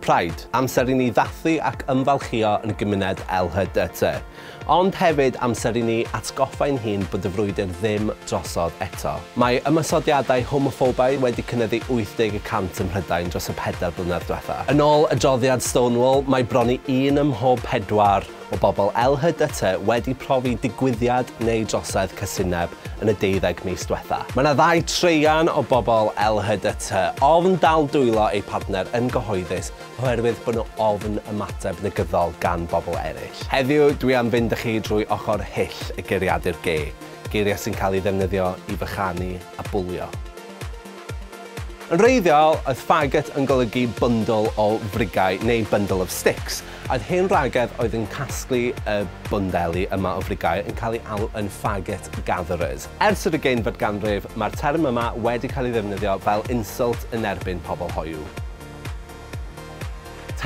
Pride, amser i ni ddathlu ac ymfalchïo yn y gymuned LHDT. Ond hefyd amser i ni atgoffa ein hun bod y frwydr ddim drosodd eto. Mae ymosodiadau homoffobaidd wedi cynyddu 80% ym Mhrydain dros y 4 blynedd diwetha. Yn ôl adroddiad Stonewall, mae bron i un ym mhob pedwar o bobl LHDT wedi profi digwyddiad neu drosedd casineb yn y 12 mis diwetha. Mae yna ddau treian o bobl LHDT ofn dal dwylo eu partner yn gyhoeddus oherwydd bod nhw ofn ymateb negyddol gan bobl eraill. Heddiw, dwi am fynd â chi drwy ochr hyll y geiriadur gay, geiriau sy'n cael ei ddefnyddio i fychanu a bwlio. Yn wreiddiol, oedd faggot yn golygu bundle o frigau neu bundle of sticks. A oedd hen wragedd oedd yn casglu y bwndeli yma o frigau yn cael ei alw yn faggot gatherers. Ers yr 20fed ganrif, mae'r term yma wedi cael ei ddefnyddio fel insult yn erbyn pobl hoyw.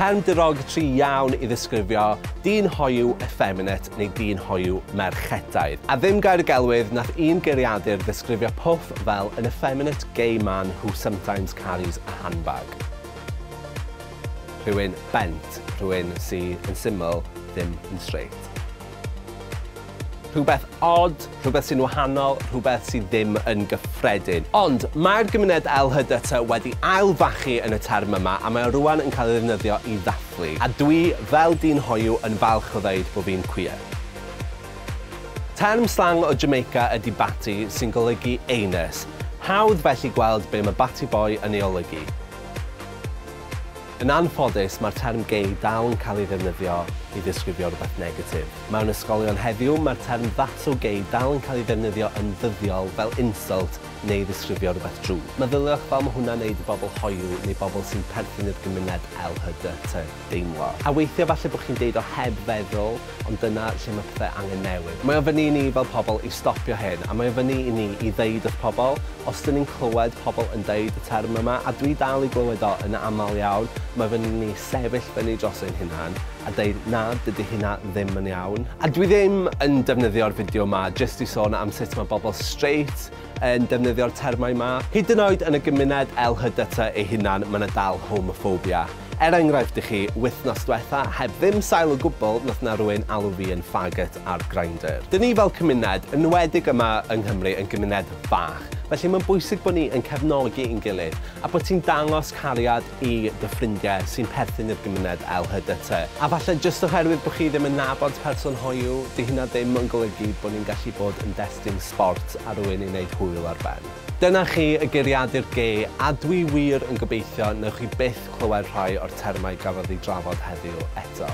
Term derogatory iawn i ddisgrifio dyn hoyw effeminate neu dyn hoyw merchetaidd. A ddim gair o gelwydd, nath un geiriadur ddisgrifio Pwff fel an effeminate gay man who sometimes carries a handbag. Rhywun bent, rhywun sydd yn syml ddim yn straight. Rhywbeth odd, rhywbeth sy'n wahanol, rhywbeth sydd ddim yn gyffredin. Ond mae'r gymuned LHDT wedi ailfachu yn y term yma a mae o rwan yn cael ei ddefnyddio i ddathlu. A dwi, fel dyn hoyw, yn falch o ddeud bod fi'n queer. Term slang o Jamaica ydy batty, sy'n golygu anus. Hawdd felly gweld be mae batty boy yn ei olygu. Yn anffodus, mae'r term gay dal yn cael ei ddefnyddio i ddisgrifio rhywbeth negatif. Mewn ysgolion heddiw, mae'r term "that's so gay" dal yn cael ei ddefnyddio yn ddyddiol fel insult neu ddisgrifio rhywbeth drwg. Meddyliwch fel mae hwnna'n neud i bobl hoyw neu bobl sy'n perthyn i'r gymuned LHDT deimlo. A weithiau falle bod chi'n deud o heb feddwl, ond dyna lle mae pethau angen newid. Mae o fyny i ni fel pobl i stopio hyn, a mae o fyny i ni i ddeud wrth pobl, os dyn ni'n clywed pobl yn deud y term yma, a dwi dal i glywed o yn aml iawn, mae fyny i ni sefyll fyny dros ein hunan a deud na, dydy hynna ddim yn iawn. A dwi ddim yn defnyddio'r fideo yma jyst i sôn am sut mae bobl straight yn defnyddio'r termau yma. Hyd yn oed yn y gymuned LHDT ei hunan, mae yna dal homophobia. Er enghraifft i chi, wythnos diwetha, heb ddim sail o gwbl, nath na rhywun alw fi yn faggot ar Grindr. Dyn ni fel cymuned, yn enwedig yma yng Nghymru, yn gymuned fach. Felly mae'n bwysig bod ni yn cefnogi ein gilydd a bod ti'n dangos cariad i dy ffrindiau sy'n perthyn i'r gymuned LHDT. A falle jyst oherwydd bod chi ddim yn nabod person hoyw, di hynna ddim yn golygu bod ni'n gallu bod yn destun sport a rhywun i wneud hwyl ar ben. Dyna chi y geiriadur gay, a dwi wir yn gobeithio newch chi byth clywed rhai o'r termau gafodd ei drafod heddiw eto.